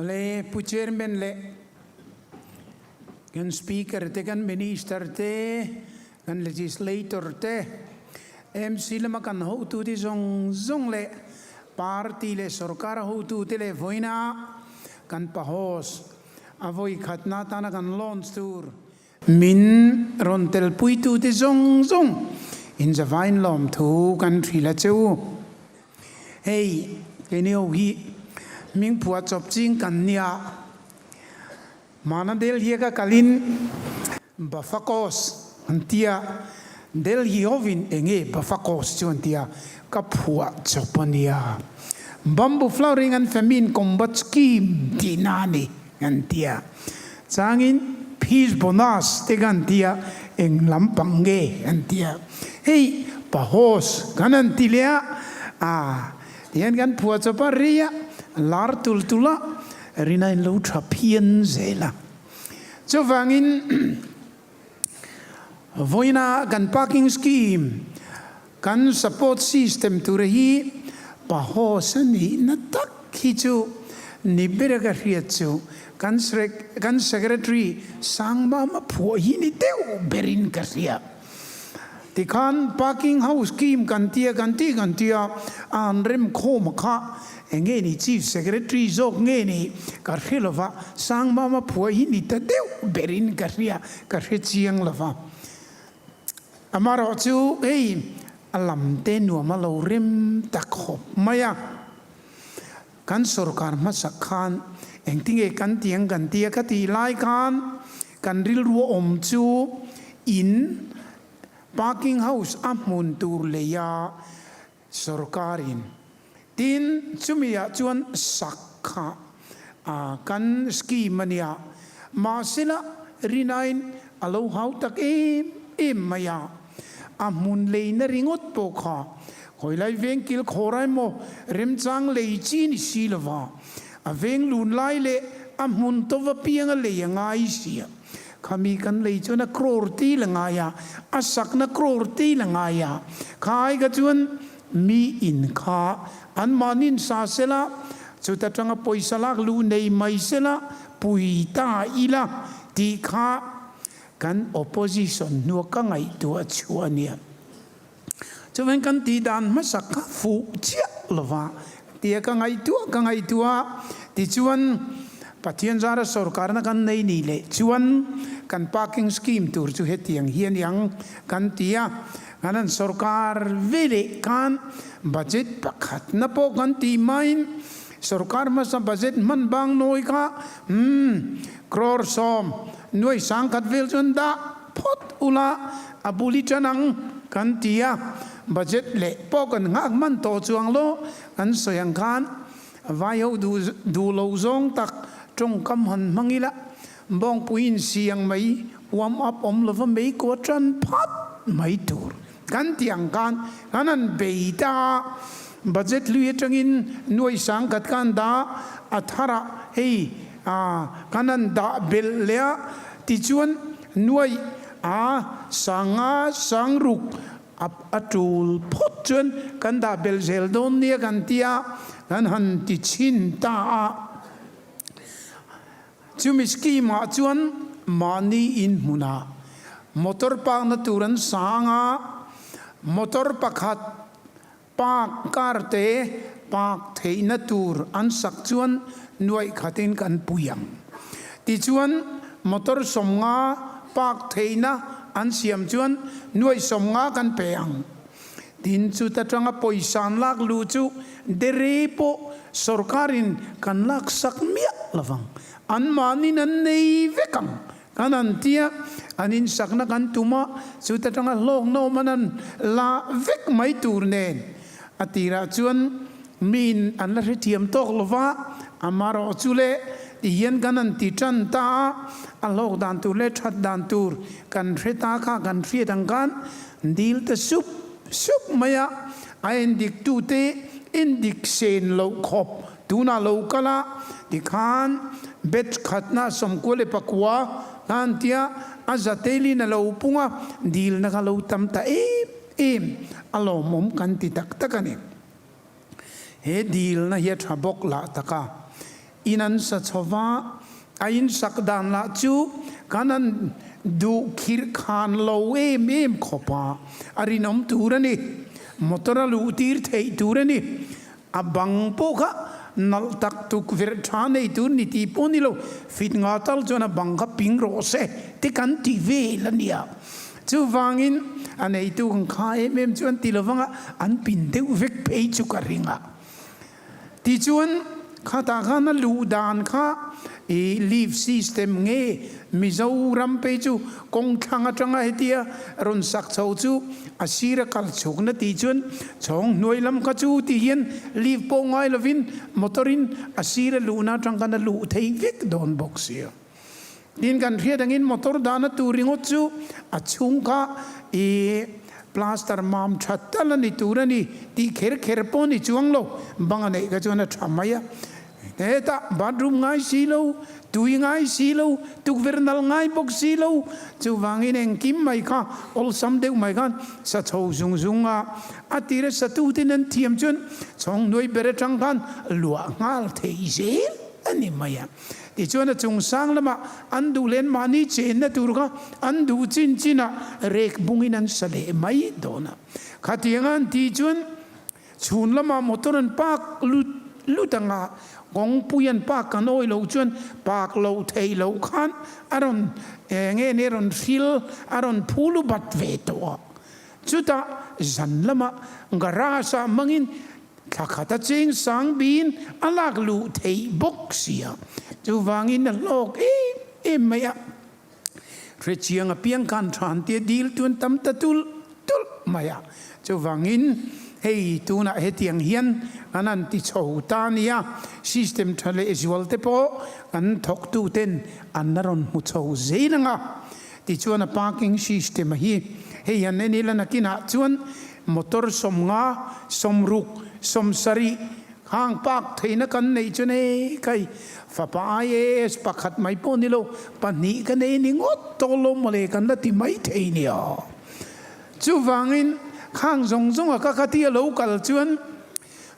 Awle Pu Chairman leh kan Speaker te, kan Minister te, kan Legislator te, MC lama kan hotute zawng zawng leh Party leh Sorkar hotute leh vawiina kan pahos a vawi khatna atana kan launch tur Min rawn telpuitute zawng zawng in zavain lawmthu kan hrilh a che u. Hei, keini ho hi hming phuah chawp ching kan nia. Mahna Delhi a ka kalin Bafakos an tia, Delhi hovin enge Bafakos chu an tia, ka phuah chawp a nia. Bamboo Flowering and Famine Combat Scheme tihna a ni an tia. Changin Peace Bonus te kan tia, eng lampang nge an tia. Hei Pahos kan han ti leh a, ah tihian kan phuah chawp a, rei a lar tul tul a, rina in lo tha phian zel a. Chuvangin vawiina kan parking scheme kan support system tura hi Pahos a nihna tak hi chu ni ber a ka hriat chu kan kan secretary Sangmama phuah hi ni deuh berin ka hria. Tikhan parking house scheme kan tia kan ti kan tia a han rem khawm kha eng nge ni chief secretary zawk nge ni ka hre lova Sangmama phuah hi ni ta deuh berin ka hria ka hre chiang lova. Amaherawh chu hei a lam te nuam a lo rem ta khawp mai a. Kan sorkar hmasak khan engtinge kan ti ang kan ti a ka tih lai khan kan rilru a awm chu in parking house a hmun tur lei a sorkarin tin chumi ah chuan sak kha kan scheme a nia. Mahsela rinain a lo hau tak em em mai a, a hmun leina ringawt pawh kha khawilai veng kil khawr emaw remchang lei chi ni si lova, a veng lun lai leh a hmun tova pianga lei a ngai sia. Khami kan lei chuan a crore te la ngai a, a sakna crore te la ngai a. Kha ai kha chuan mi in kha anmahni'n sa sela, chuta tanga pawisa lak luh nei mai sela pui ta ila tih kha kan opposition hnua ka ngaihtuah chhuah a nia. Chuan kan tih dan hmasak kha fuh chiah lova tia ka ngaihtuah ka ngaihtuah tichuan Pathian zara sorkarna kan nei ni leh chuan kan parking scheme tur chu hetiang hi a niang kan ti a, kan han sorkar ve leh khan budget pakhatna pawh kan tih hmain sorkar hmasa budget hman bang nawi kha umm crore sawm nuai sangkhat vel chuan dah phawt ula a bul i tan ang kan ti a, budget leh pawh kan nghak hman tawh chuang lo kan sawi ang khan vai ho duh duh lo zawng tak tawngkam han hmang ila bawngpui insi ang mai warm up awm lova mei kaw tan phat mai tur kan ti ang khan kan han bei ta a, budget hlui atangin nuai sangkhat khan dah a tharah hei kan han dah belh leh a tichuan Nuaih a sanga sangruk a a tul phawt chuan kan dah belh zel dawn nia kan ti a, kan han ti chhin ta a. Chumi scheme ah chuan mahni in hmunah motor park na tur an sang a, motor pakhat park car te park theihna tur an sak chuan nuaih khatin kan pui ang. Tichuan motor 50 park theihna an siam chuan nuaih 50 kan pe ang. Tin chuta tanga pawisa an lak luh chu dere pawh sorkarin kan lak sak miah lovang. Anmahnin an nei vek ang. Kan an tia, an insakna kan tum a, chuta tanga hlawkna awm an an la vek mai tur nen. A tirah chuan miin an la hrethiam tawk lo va, amarawh chu le tihian kan an ti tan ta a, a hlawk dan tur leh that dan tur kan hre ta kha kan hriat ang khan dil ta sup sup mai a, a endik tute endik sen loh khawp Tunah lo kal a, tikhan batch khatna 94 khan tia a zatelin a lo pung a, dilna kha lo tam ta em em a lawmawm kan ti tak tak a ni. He dilna hi a tha bawk lah tak a. In an sa chho va, a in sak dan lah chu kan an duh khirh khan lo em em khawp a, a rinawm tur a ni. Motor a luh tir theih tur a ni. A bang pawh kha nalh tak tukverh tha nei tur ni tih pawh ni lo, fit nga tal chuan a bang kha ping rawh se te kan ti vel a nia. Chuvangin a neitu kan kha em em chu an ti lo vang a, an pin deuh vek phei chu ka ring a. Tichuan khatah khan a luh dan kha i lift system nge Mizoram phei chu kawng thlang atanga hetia rawn sak chho chu a sir a kal chhukna tih chuan chhawng hnuai lam kha chu ti hian lift pawh ngai lovin motor in a sir a luhna atang khan a luh thei vek dawn bawk sia. Tin kan hriat angin motor dahna tur ringawt chu a chhung kha i plaster mam tha tal a ni tur a ni tih kher kher pawh ni chuang lo bang a neih kha chuan a tha mai a. Hetah bathroom ngai si lo, tui ngai si lo, tukverh nal ngai bawk si lo, chuvangin engkim mai kha awlsam deuh mai khan sa chho zung zung a, a tira satuten an thiam chuan chhawng hnuai ber atang khan luah nghal thei zel a ni mai a. Tichuan a chung sang lamah an duh len mahni chenna tur kha an duh chin chinah rek bungin an sa leh mai dawn a. Khatianga an tih chuan Chhun lamah motor an park lut lut anga kawngpui an park kan awih loh chuan park loh theih loh khan a rawn nge ni a rawn hril a rawn phu lu bat ve tawh a. Chutah zan lamah garage ah hmangin thla khat a cheng sang biin a lak luh theih bawk sia. Chuvangin a hlawk em em mai a. Hrechiang apiang khan than tia dil tuan tam ta tulh tulh mai a. Chuvangin hei tunah hetiang hian kan han ti chho ta a nia, system tha leh zual te pawh kan thawktu ten an la rawn hmu chho zel ang a. Tichuan a parking system a hi hei han en ila nakinah chuan motor 50, 60, 70, Hang pak theihna kan neih chu nei kai fapa IAS pakhat mai pawh ni lo, pahnih ka nei ni ngawt tawh lo mawle kan la ti mai thei nia. Chuvangin khang zawng zawnga ka khati a lo kal chuan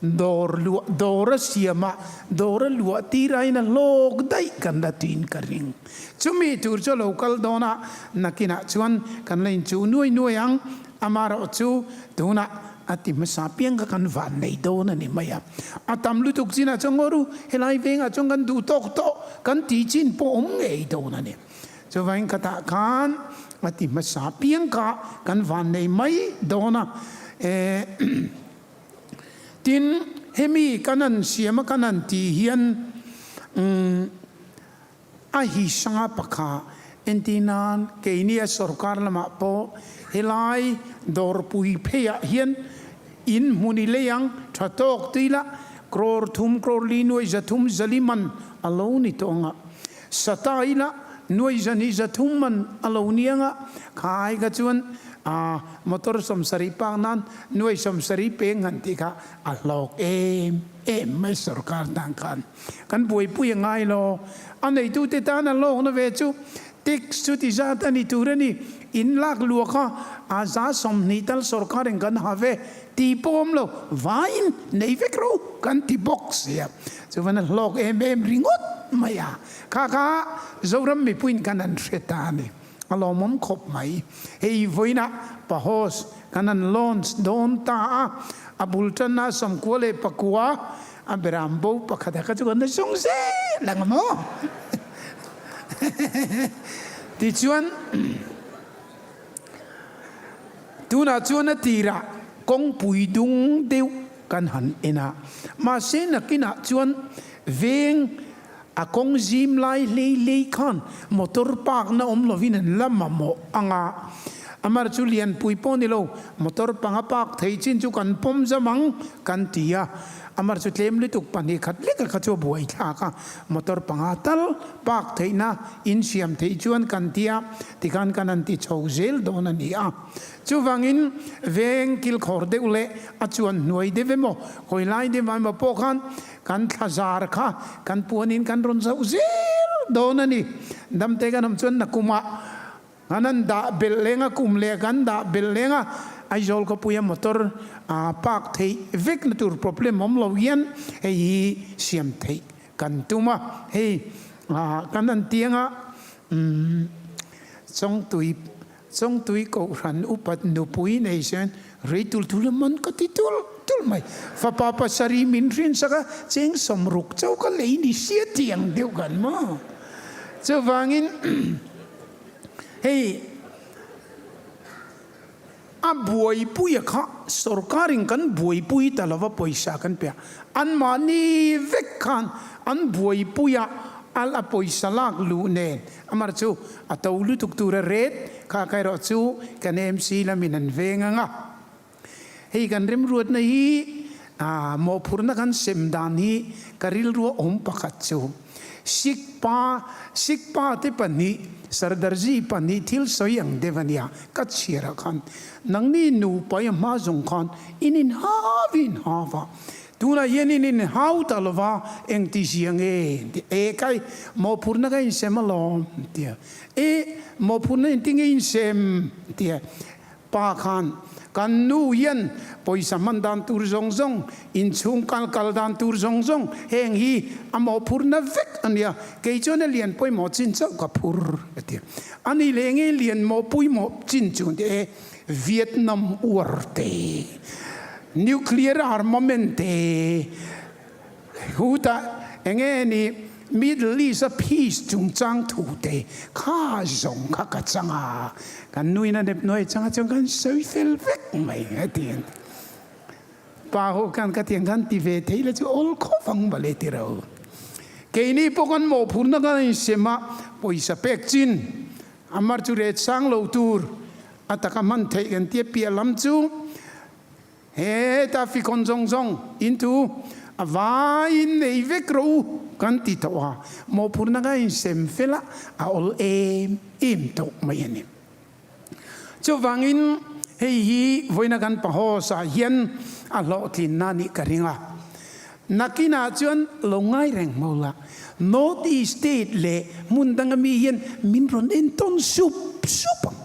dawr luah dawr a siam a, dawr a luah tir aiin a hlawk daih kan la tiin ka ring. Chumi tur chu a lo kal dawn a, nakinah chuan kan la inchuh nuai nuai ang. Amaherawh chu tunah a ti hmasa piang kha kan van nei dawn a ni mai a. A tam lutuk chinah chuan ngaw ru, helai vengah chuan kan duh tawk tawh kan tih chin pawh awm ngei dawn a ni. Chuvangin khatah khan a ti hmasa piang kha kan van nei mai dawn a. Tin, hemi kan han siam a kan han tih hian umm. A hi sanga pakha entir nan keini a sorkar lamah pawh helai dawrpui pheiah hian in hmun i lei ang tha tawk tui la crore thum crore li nuai 300 zali man a lo ni tawh ang a, sata ila nuai 200 300 man a lo ni ang a, kha ai kha chuan a motor 70 pak nan nuai 70 peng han tih kha a hlawk em em mai sorkar tan khan. Kan buaipui a ngai lo. A neitute tan a lawkna ve chu tax chu ti zat a ni tur a ni. In lak luah kha a za 20 tal sorkar in kan ha ve ti pawh awm lo. Vaiin nei vek ro kan ti bawk sia. Chuvan a hlawk em em ringawt mai a. Kha kha Zoram mipuiin kan han hre ta a ni. A lawmawm khawp mai. Hei vawiinah Pahos kan han launch dawn ta a, a bul tanna 99 a beram bo pakhat a kha chu kan la sung zel ang maw? Tichuan tunah chuan a tirah kawngpui dung deuh kan han en a, mahse nakinah chuan veng A kawng zim lai hlei hlei khan motor park na awm lovin an la mamawh ang a, amar chu lianpui pawh ni lo, motor panga park thei chin chu kan pawm zam ang kan ti a, amar chu tlem lutuk pahnih khat lek a kha chu a buai thlak a, motor panga tal park theihna insiam theih chuan kan ti a, tikhan kan han ti chho zel dawn a ni a. Chuvangin veng kilkhawr deuh leh a chuan hnuai deuh emaw, hawi lai deuh emaw pawh khan Kan thlazar kha kan puanin kan rawn zoh zel dawn a ni. Damte kan awm chuan nakumah kan han dah belh leng a, kum leh kan dah belh leng a, Aizawl khawpuia motor a park theih vekna tur problem awm lo hian hei hi siam theih. kan tum a. Hei kan han tiang a, umm Chawngtui Chawngtui Kohhran upat nupui nei chuan rei tul tul a man ka ti tul tul mai. Fapa pasarih min hrinsak a, cheng 60 chauh ka lei ni sia tiang deuh kan maw. Chuvangin hei a buaipui a kha sorkarin kan buaipui ta lova pawisa kan pe a, anmahni vek khan an buaipui a, al a pawisa lak luh nen amar chu a to lutuk tur a ret kha kha erawh chu kan MC lamin an veng ang a. Hei kan remruatna hi mawhphurhna kan sem dan hi ka rilrua awm pakhat chu Sikh pa Sikh pa te pahnih Sardarji pahnih thil sawi ang deuh a nia ka chhiarah khan nangni nupa i hma zawng khan in inhau in inhau a tunah hian in inhau ta lova engti zia nge ti e kai mawhphurhna ka insem alawm tia e mawhphurhna engti nge insem tia Pa khan, Kan nu hian pawisa hman dan tur zawng zawng, inchhung kal kal dan tur zawng zawng, heng hi a mawhphurna vek a nia, kei chuan a lian pawimawh chin chauh ka phur, a ti. A ni leh nge lian mawh pawimawh chin chu ti e, Vietnam War te, Nuclear Armament te, Hutah enge ni Middle East a peace chungchang thu te kha zawng kha ka chang a, kan nuin a nep nuai chang a chuan kan sawi fel vek mai a ti a. Pa ho khan ka tiang khan ti ve thei la chu awl khawp ang mawle ti ro. Keini pawh kan mawhphurhna kan insem a, pawisa pek chin amar chu ret sang lo tur a taka hman theih kan tia piah lam chu Heta fikawn zawng zawng in chu a vaiin nei vek rawh u kan ti tawh a, mawhphurhna ka insem fel a, a awl em em tawh mai a ni. Chuvangin hei hi vawiina kan pahawsah hian a hlawhtlinna a nih ka ring a. Nakinah chuan lo ngai reng hmu la, North East State leh hmun danga mi hian min rawn entawn sup sup ang.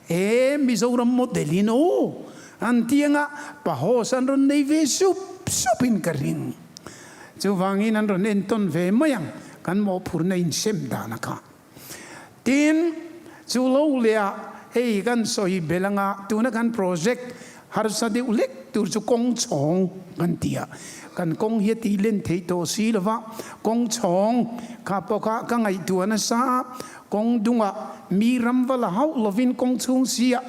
He Mizoram model in aw an ti anga pahaws an rawn nei ve sup sup in ka ring. Chuvangin an rawn entawn ve mai ang kan mawhphurna insem dan a kha. Tin, chu lo leh ah hei kan sawi belh anga tuna kan project harsa deuh hlek tur chu kawng chhawng kan ti a. Kan kawng hi a tih len theih tawh si lova kawng chhawng kha pawh kha ka ngaihtuah nasa a. Kawng dungah mi ram va la hauh lovin kawng chhung siah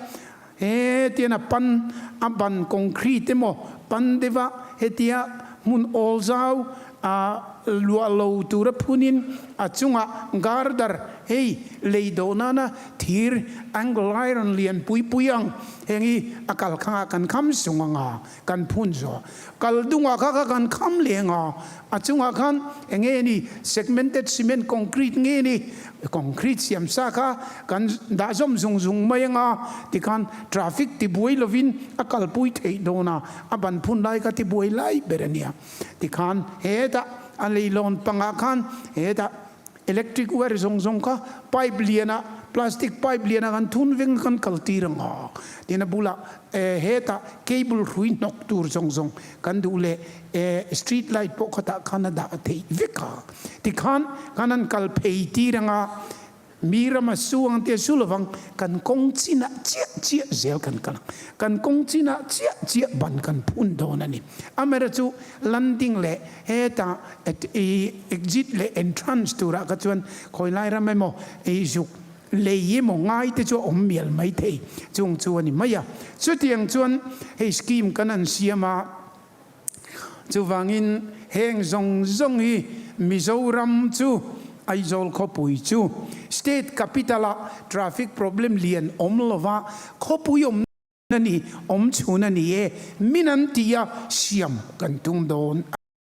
hetian a pan a ban concrete emaw pan deuha hetia hmun awl zau a luah lo tura phunin a chungah girder hei lei dawh nana thir angle iron lian pui pui ang heng hi a kal khangah kan kham sung anga kan phun zawh kal dungah kha kha kan kham leng a, a chungah khan eng nge ni segmented cement concrete nge ni concrete siam sa kha kan dah zawm zung zung mai anga tikhan traffic tibuai lovin a kalpui theih dawn a, a ban phun lai kha tibuai lai ber a nia tikhan hetah a leilawn pangah khan hetah Electric wire zawng zawng kha pipe lianah, plastic pipe lianah kan thun veng kan kal tir ang a. Tin a bulah hetah cable hrui hnawk tur zawng zawng kan duh leh street light pawh khatah khan a dah theih vek a. Tikhan kan han kal phei tir ang a, mi rama su ang tia su lovang kan kawng chinah chiah chiah zel kan kal ang. Kan kawng chinah chiah chiah ban kan phun dawn a ni. Amaherawhchu landing leh Hetah i exit leh entrance turah kha chuan khawi lai ram emaw i zuk lei emaw ngai te chu a awm mial mai thei chung chu a ni mai a. Chutiang chuan hei scheme kan han siam a, chuvangin heng zawng zawng hi Mizoram chu Aizawl khawpui chu state capital ah traffic problem lian awm lova khawpui awm Na ni, awm chhun a ni e, min an ti a, siam kan tum dawn.